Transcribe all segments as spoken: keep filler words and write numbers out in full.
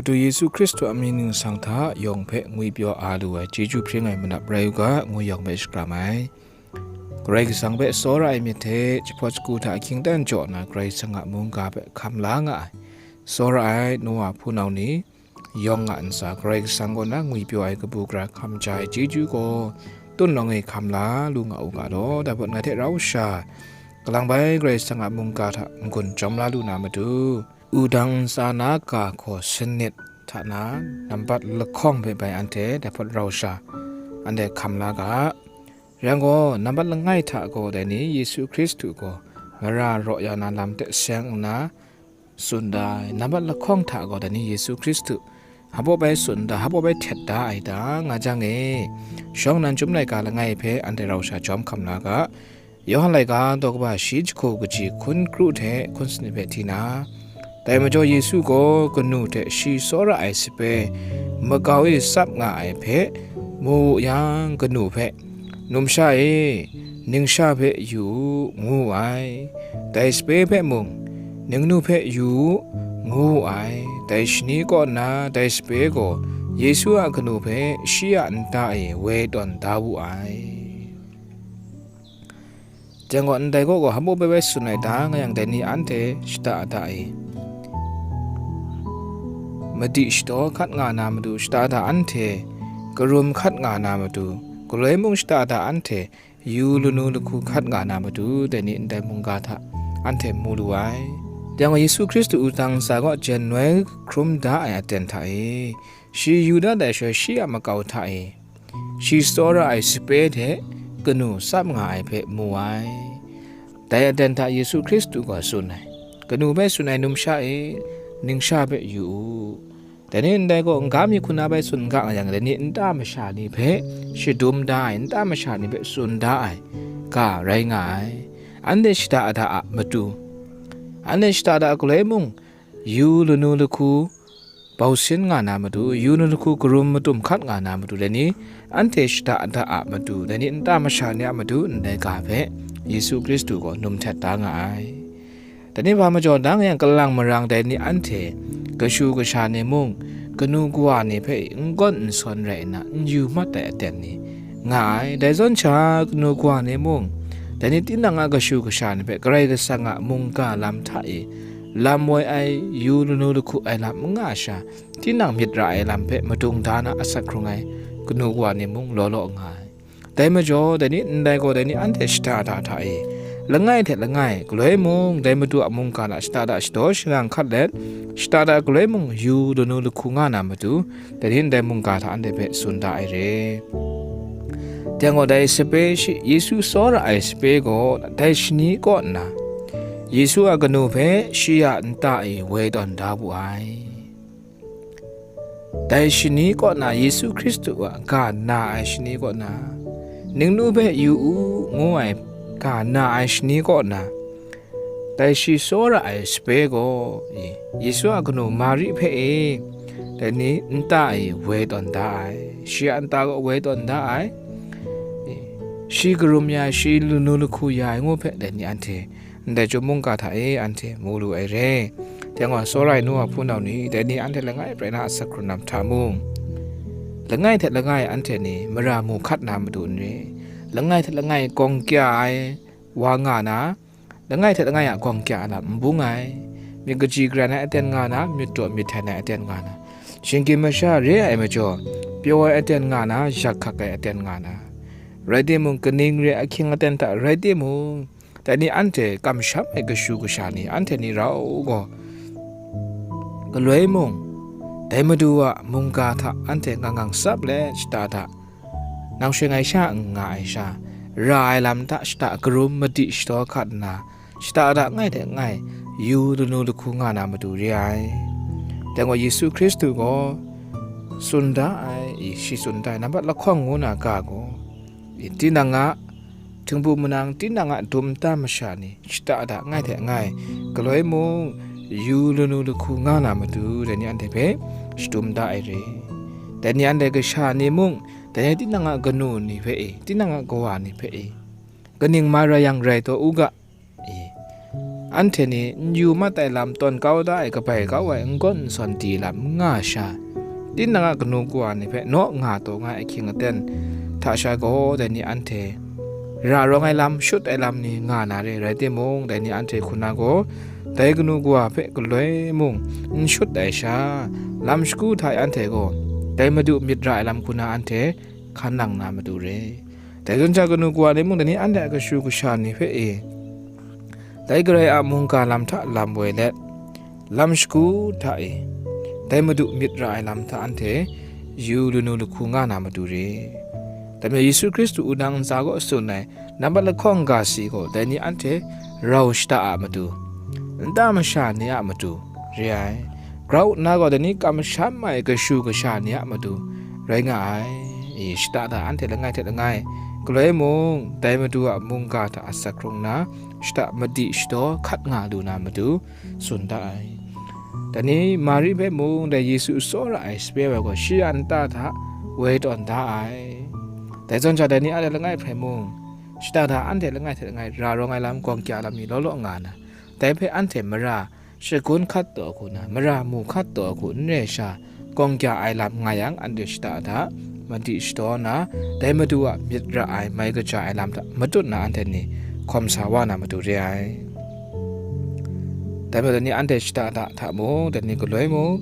Madu Yesu Hkristu a mying ningsang hta yawng hpe ngwipyaw a lu ai chyeju hpring ai manap rai u ga, ngu yawng hpe shakram ai. Karai Kasang hpe tsawra ai myit hte, jahpawt shagu hta ahkying dan jaw nna Karai Kasang a mungga hpe hkam la nga ai, tsawra ai Noa hpunau ni, yawng a ntsa Karai Kasang kaw na ngwipyaw ai kabu gara hkam ja ai chyeju gaw, tun lawng e hkam la lu nga u ga law, dai hpawt ngai hte rau sha, kalang bai Karai Kasang a mungga hta n-gun jawm la lu na matu, wudang ntsa na ga hkaw sanit hta na nambat lahkawng hpe bai anhte dai hpawt rau sha, anhte hkam la ga. Rai yang gaw, nambat langai hta gaw dai ni Yesu Hkristu gaw mara raw ya na lam hte seng nna tsun da ai, nambat lahkawng hta gaw dai ni Yesu Hkristu hpaw bai tsun da, hpaw bai htet da ai ta nga jang e, shawng nnan Chyum laika langai hpe anhte rau sha jawm hkam la ga. Yawhan laika daw kaba shi jahku kaji hkun kru hte hkun sanit hpe hti na, dai majaw Yesu gaw kanu hte shi tsawra ai sape makau e tsap nga ai hpe mu wu yang, kanu hpe, "Numsha e, ningsha hpe yu u," ngu wu ai. Dai sape hpe mung, "Ningnu hpe yu u," ngu wu ai. Dai shani kaw nna dai sape gaw Yesu a kanu hpe shi a nta e woi tawn da wu ai. Jang gaw, ndai kaw gaw hpaw bai bai tsun ai ta nga yang, dai ni anhte shada da e, madi shadaw hkat nga na matu, shada da anhte karum hkat nga na matu, galoi mung shada da anhte yu lanu lahku hkat nga na matu, dai ni ndai mungga hta anhte mu lu ai. Jang gaw, Yesu Hkristu wudang ntsa kaw jen noi hkrum da ai aten hta e, shi yu dat ai shaloi, shi a makau hta e, shi tsawra ai sape hte kanu tsap nga ai hpe mu ai. Dai aten hta Yesu Hkristu gaw tsun ai, kanu hpe tsun ai, "Numsha e, ningsha hpe yu u." Dai ni ndai gaw, n ga mi hku na bai tsun n ga nga yang, dai ni nta masha ni hpe shadum da ai, nta masha ni hpe tsun da ai ga rai nga ai. Anhte shada da a matu, anhte shada da galoi mung, yu lanu lahku bau sin nga na matu, yu lanu lahku karum matum hkat nga na matu, dai ni anhte shada da a matu, dai ni nta masha ni a matu ndai ga hpe Yesu Hkristu gaw num htet da nga ai. Dai ni hpa majaw, dang yang kalang marang dai ni anhte kashu kasha ni mung, kanu kawa ni hpe n gawn n sawn rai nna n yu mat ai aten ni nga ai. Dai zawn sha, kanu kawa ni mung, dai ni tinang a kashu kasha ni hpe Karai Kasang a mungga lam hta e lam woi ai, yu lanu lahku ai lam n nga sha, tinang myit ra ai lam hpe madung da na asak hkrung ai kanu kawa ni mung law law nga ai. Dai majaw, dai ni ndai gaw, dai ni anhte shada da hta e, langai hte langai, galoi mung dai Madu a mungga hta shada da shadaw shangang hkat let, shada da galoi mung yu lanu lahku nga na matu, dai ni ndai mungga hta anhte hpe tsun da ai re. Dai gaw, dai sape shi, Yesu tsawra ai sape gaw dai shani kaw nna, Yesu a kanu hpe shi a nta e woi tawn da wu ai. Dai shani kaw na, Yesu Hkristu a ga na ai shani kaw na, "Ningnu hpe yu u," ngu ai ga na ai shani kaw na, dai shi tsawra ai sape gaw, Yesu a kanu Mari hpe e, dai ni nta e woi tawn da ai, shi a nta kaw woi tawn da ai, shi karum ya ai, shi lanu lahku ya ai ngu hpe, dai ni anhte ndai chyum mungga hta e anhte mu lu ai re. Dai gaw, tsawra ai nu wa hpunau ni, dai ni anhte langai prai na asak hkrung lam hta mung, langai hte langai anhte ni mara mu hkat na matu n re, langai hte langai gawng kya ai wa nga na, langai hte langai a gawng kya ai lam n bung ai, myit kaji garan ai aten nga na, myit daw myit hten ai aten nga na, shinggyim masha re ai majaw, pyaw ai aten nga na, yak hkak ai aten nga na, rai timung, kaning re ahkying aten hta rai timung, dai ni anhte kamsham ai kashu kasha ni, anhte ni rau gaw, galoi mung, dai Madu a mungga hta anhte ngang ngang tsap let shada da, nang shing ai sha n nga ai sha, ra ai lam hta shada karum madi shadaw hkat nna, shada da ngai hte ngai yu lanu lahku nga na matu re ai. Dai gaw, Yesu Hkristu gaw tsun da ai, i, shi tsun da ai nambat lahkawng ngu na ga gaw, i, tinang a htingbu manang, tinang a dum nta masha ni shada da ngai hte ngai, galoi mung yu lanu lahku nga na matu, dai ni anhte hpe shadum da ai re. Dai ni anhte kasha ni mung, dai ni tinang a kanu ni hpe e, tinang a kawa ni hpe e, kaning ma rai yang rai taw u ga, i, anhte ni n yu mat ai lam tawn kau da ai kabai kau ai n gawn n sawn di lam n nga sha, tinang a kanu kawa ni hpe naw nga taw nga ai ahkying aten hta sha gaw, dai ni anhte ra rawng ai lam, shut ai lam ni nga na re, rai timung, dai ni anhte hku na gaw, dai kanu kawa hpe galoi mung n shut ai sha, lam shagu hta e anhte gaw dai Madu myit ra ai lam hku na anhte hkan nang na matu re. Dai zawn sha kanu kawa ni mung dai ni anhte a kashu kasha ni hpe e, dai Karai a mungga lam hta lam woi let, lam shagu hta e, dai Madu myit ra ai lam hta anhte yu lanu lahku nga na matu re. Dai majaw Yesu Hkristu wudang ntsa kaw tsun ai nambat lahkawng ga si gaw, dai ni anhte rau shata a matu, nta masha ni a matu re ai. Grau nna gaw, dai ni kamsham ai kashu kasha ni a matu rai nga ai. I, shata hta anhte langai hte langai, galoi mung, dai Madu a mungga hta asak hkrung nna, shata madi shadaw hkat nga lu na matu tsun da ai. Dai ni Mari hpe mung, dai Yesu tsawra ai sape wa gaw, shi a nta hta woi tawn da ai. Dai zawn sha, dai ni anhte langai hpe mung, shata hta anhte langai hte langai ra rawng ai lam, gawng kya lam ni law law nga na, dai hpe anhte mara shagun hkat taw hku na, mara mu hkat taw hku n re sha, gawng kya ai lam nga yang, anhte shata hta madi shadaw nna, dai Madu a myit ra ai, mai kaja ai lam hta matut na anhte ni hkawm sa wa na matu re ai. Dai majaw dai ni anhte shata hta hta mung, dai ni galoi mung,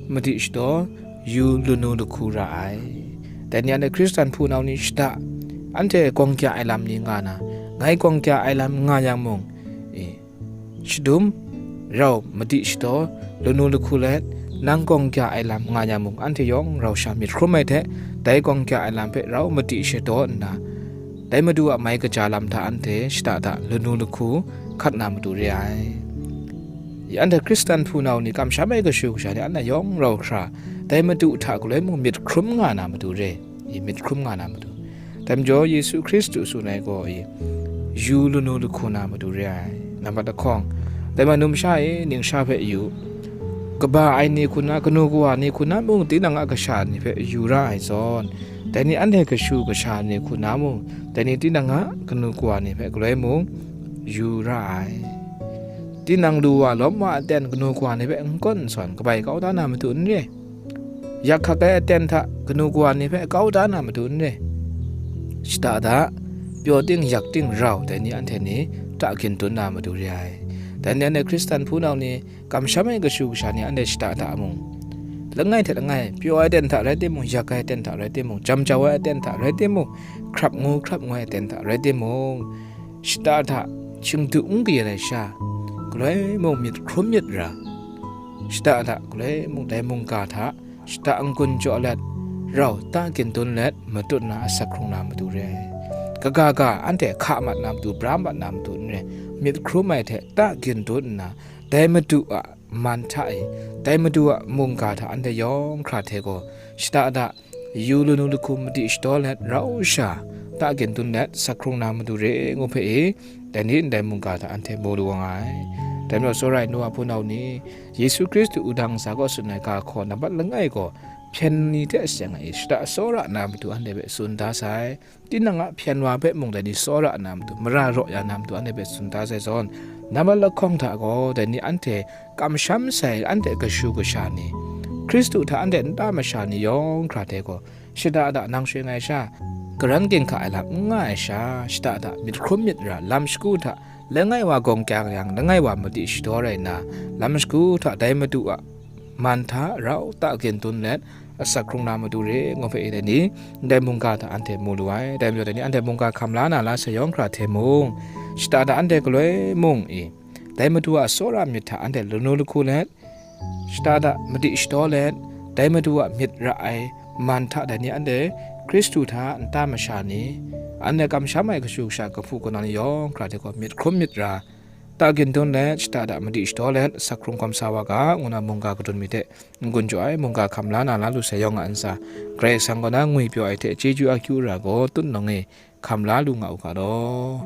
madi shadaw, yu lanu lahku ra ai. Dai ni anhte Hkristan hpunau ni shata, anhte gawng kya ai lam ni nga na, ngai gawng kya ai lam nga yang mung, e, shadum, rau madi shadaw, lanu lahku let, nang gawng kya ai lam nga yang mung, anhte yawng rau sha myit hkrum ai hte, dai gawng kya ai lam hpe rau madi shadaw nna, dai Madu a mai kaja lam hta anhte shata hta lanu lahku hkat na matu re ai. I, anhte Hkristan hpunau ni, kamsham ai kashu kasha ni, anhte yawng rau hkra, dai Madu hta galoi mung myit hkrum nga na matu re. I, myit hkrum nga na matu. Dai majaw Yesu Hkristu tsun ai gaw, i, yu lanu lahku na matu re ai. Nambat lahkawng, dai ma numsha e, ningsha hpe yu, kaba ai ni hku na, kanu kawa ni hku na mung, tinang a kasha ni hpe yu ra ai zawn, dai ni anhte kashu kasha ni hku na mung, dai ni tinang a kanu kawa ni hpe galoi mung yu ra ai. Tinang lu wa lawm wa aten kanu kawa ni hpe n gawn n sawn kabai kau da na matu n re. Yak hkak ai aten hta kanu kawa ni hpe kau da na matu n re. Shata hta, pyaw ting yak ting rau, dai ni anhte ni ta gindun na matu re ai. Dai ni anhte Hkristan hpunau ni, kamsham ai kashu kasha ni anhte shata hta mung, langai hte langai, pyaw ai aten hta rai timung, yak ai aten hta rai timung, jam jau ai aten hta rai timung, hkrap ngu hkrap ngoi aten hta rai timung, shata hta shingdu n kayin ai sha, galoi mung myit hkrum myit ra, shata hta galoi mung dai mungga hta shata n-gun jaw let, rau ta gindun let, matut na asak hkrung na matu re ai. Kaga ga anhte hka mat na matu, bra mat na matu n re, myit hkrum ai hte ta gindun nna, dai Madu a man hta e, dai Madu a mungga hta anhte yawng hkra hte gaw, shata hta yu lanu lahku madi shadaw let, rau sha ta gindun let, sak hkrung na matu re ngu hpe e, dai ni ndai mungga hta anhte mu lu wa nga ai. Dai majaw, tsawra ai nu wa hpunau ni, Yesu Hkristu wudang ntsa kaw tsun ai ga hkaw nambat langai gaw, hpyen ni hte seng ai shata tsawra na matu anhte hpe tsun da sai. Tinang a hpyen wa hpe mung dai ni tsawra na matu, mara raw ya na matu anhte hpe tsun da sai zawn, nambat lahkawng hta gaw, dai ni anhte kamsham sai, anhte kashu kasha ni, Hkristu hta anhte nta masha ni yawng hkra hte gaw, shata hta nang shing ai sha, karan ginhka ai lam n nga ai sha, shata hta myit hkrum myit ra, lam shagu hta langai wa gawng kya yang, langai wa madi shadaw rai nna, lam shagu hta dai Madu a man hta rau ta gindun let, asak hkrung na matu re ngu hpe e, dai ni ndai mungga hta anhte mu lu ai. Dai majaw, dai ni anhte mungga hkam la na la sai yawng hkra hte mung, shata hta anhte galoi mung e, dai Madu a tsawra myit hta anhte lanu lahku let, shata hta madi shadaw let, dai Madu a myit ra ai man hta dai ni anhte Hkristu hta nta masha ni, anhte kamsham ai kashu kasha kahpu kanawn ni yawng hkra hte gaw myit hkrum myit ra, ta gindun let, shata hta madi shadaw let, sak hkrung hkawm sa wa ga, ngu na mungga kadun mi hte n-gun jaw ai, mungga hkam la na la lu sai yawng a ntsa, Karai Kasang kaw na ngwipyaw ai hte chyeju akyu ra gaw, tutnawng e hkam la lu nga u ga law.